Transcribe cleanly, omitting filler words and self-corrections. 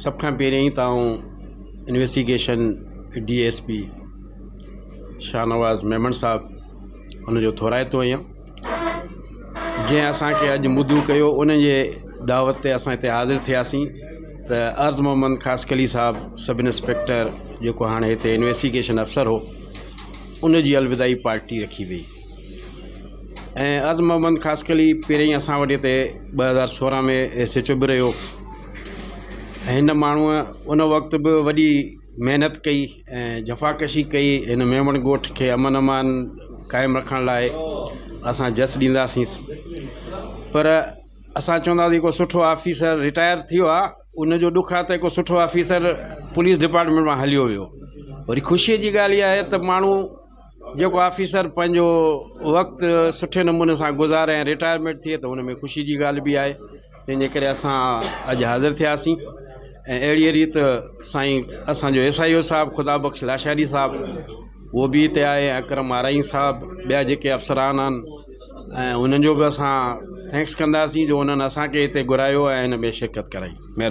سڀ کان پهريائين ته آئون investigation D S P Shahnawaz Memon صاحب ان جو ٿورائتو آهيان جنهن اسان کي اڄ مدعو ڪيو ان جي دعوت تي اسان هتي حاضر ٿياسين ته عرض محمد خاصخيلي صاحب سب انسپيڪٽر جيڪو هاڻي هتي انويسٽيگيشن افسر هو ان جي الوداعي پارٽي رکي وئي ۽ عرض محمد خاصخيلي پهرين اسان وٽ هتي 2016 ۾ ايس ايڇ او به رهيو ۽ هن ماڻهوءَ ان وقت به وڏي محنت ڪئي ۽ جفاڪشي ڪئي هن ميمڻ ڳوٺ کي امن امان قائم رکڻ لاءِ اسان جس ڏينداسينس پر اسان چونداسين ڪو سٺو آفيسر رٽائر ٿي ويو آهي ان جو ڏک آهي ته هڪ سٺو آفيسر پوليس ڊپارٽمينٽ مان هليو ويو وري خوشيءَ جي ڳالهه اها آهي ته ماڻهو جيڪو آفيسر پنهنجو وقت سٺي نموني سان گذاري ۽ رٽائرمينٽ ٿئي ته ان ۾ خوشي جي ڳالهه به آهي تنهن جي ڪري اسان اڄ حاضر ٿياسين ۽ اهڙيءَ ريت سائين اسانجو ايس I او صاحب خدا بخش لاشاري صاحب اهو به هتي آهي اڪرم آرائين صاحب ٻيا جيڪي افسران آهن ۽ انهن جو به اسان thanks ڪنداسين جو انهن اسان کي هتي گهرايو ۽ هن ۾ شرڪت ڪرائي مهرباني.